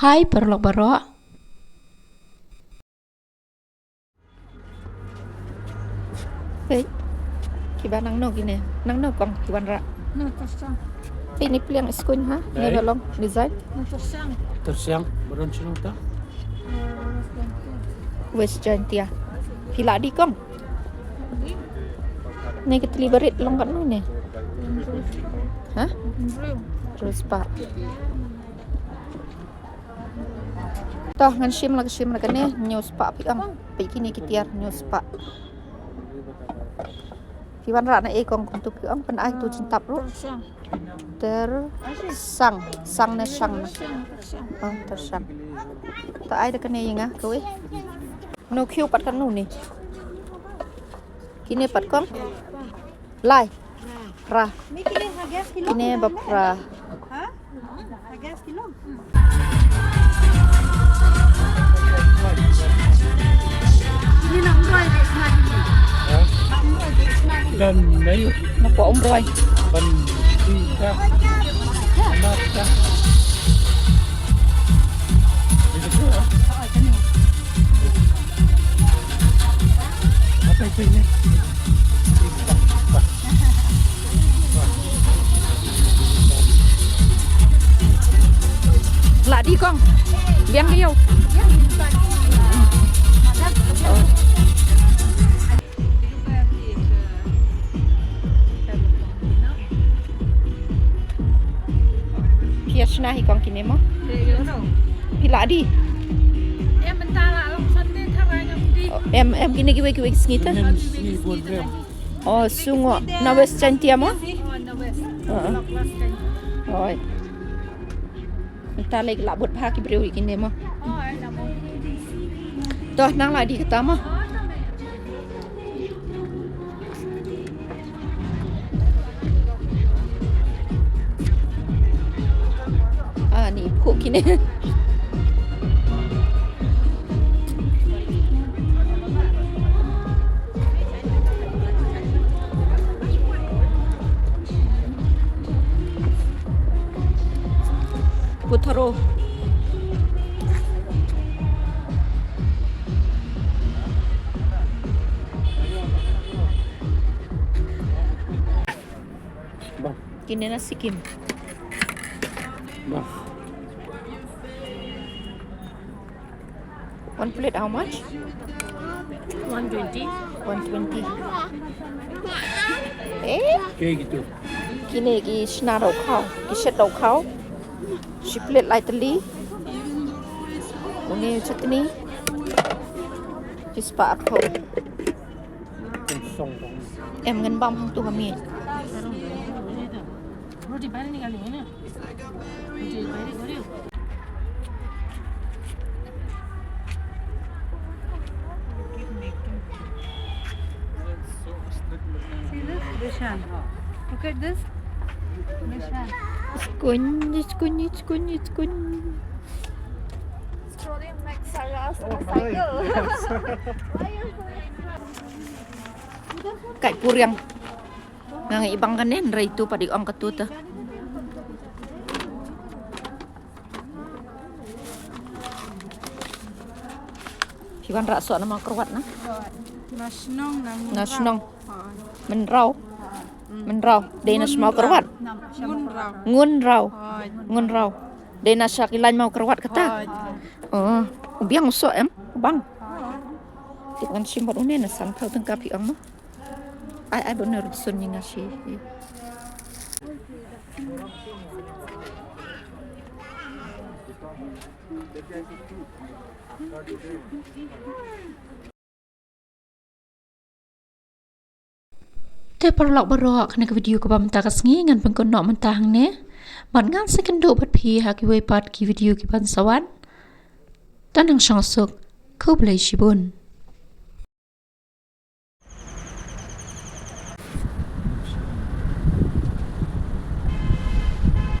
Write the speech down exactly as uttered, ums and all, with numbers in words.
Hai paralok baroh. Hei. Kiba nangno kine? Nangno kong kiban ra? Na, tyrsiang. Hei, ni pliang skuin ha? Ni ba long design? Na, tyrsiang. Tyrsiang, baron sino ta? West Jaintia. Phi lah di kong? Ni ka tli barit long katno ne? Ha? Rose Park. To ngan shim la ka shim la kane, hynñiew spah phi ong. Peit kine ki tiar, hynñiew spah. Phi wanrah na ei kong, kumtu phi ong, pynai tu jingtap ruh. Tyrsiang. Tyrsiang, sang ne shang ne? Oh, tyrsiang. To ai da kane ïa nga kawei. No khiew pat katno ne? Kine pat kong? Lai. Phra. Kine ba phra. Dan na yu. Na pa umroi. Ban ti ka. Amat ka. Itu tu, ah. Apa itu ini? Lah di kong. Biang dia. Phi ïa shna hi kong kine mo? Phi lah di. Em, mynta lah long Sunday tharai ngam di. Em, em kine kiwei kiwei ki sngi te. Oh, sngi. Na West Jaintia mo? Oh, na West. Oi. Mynta lei lah bud bha ki briew ïa kine mo. To nang lah di kata mo. Ah, ni phu kine. Putharo. Kine na Sikkim. One plate how much? One twenty. One twenty. Eh? Kine ki shna daw khaw, ki shet daw khaw. Shi plate lai tylli. Une chutney. Shi spah arphew. Em ngan bam hangtu ha miej. See this? Dishan. Look at this. Dishan. Skunj, skunj, skunj, skunj. Scrolling like Sarah on a cycle. Kai puriang. Nga nga ibang kane, hynrei tu pat i ong katu te. Phi wanrah soh na Mawkyrwat na? Na shnong na Ngunraw. Na shnong. Mynraw. Mynraw. Dei na shnong Mawkyrwat. Ngunraw. Ngunraw. Ngunraw. Dei na sha ki lain Mawkyrwat kata. Oh, u biang u soh em, u bang. Tip ngan shim bad une na sanphew tyngka phi ong mo. Ai ai bad une ruh sun ïa nga shi. Te paralok baroh, kane ka video kaba mynta ka sngi ngan pynkut noh mynta hangne. Bad ngan sa ïakynduh bad phi ha kiwei pat ki video kiban sa wan. Tang nang shong suk. Khublei shibun.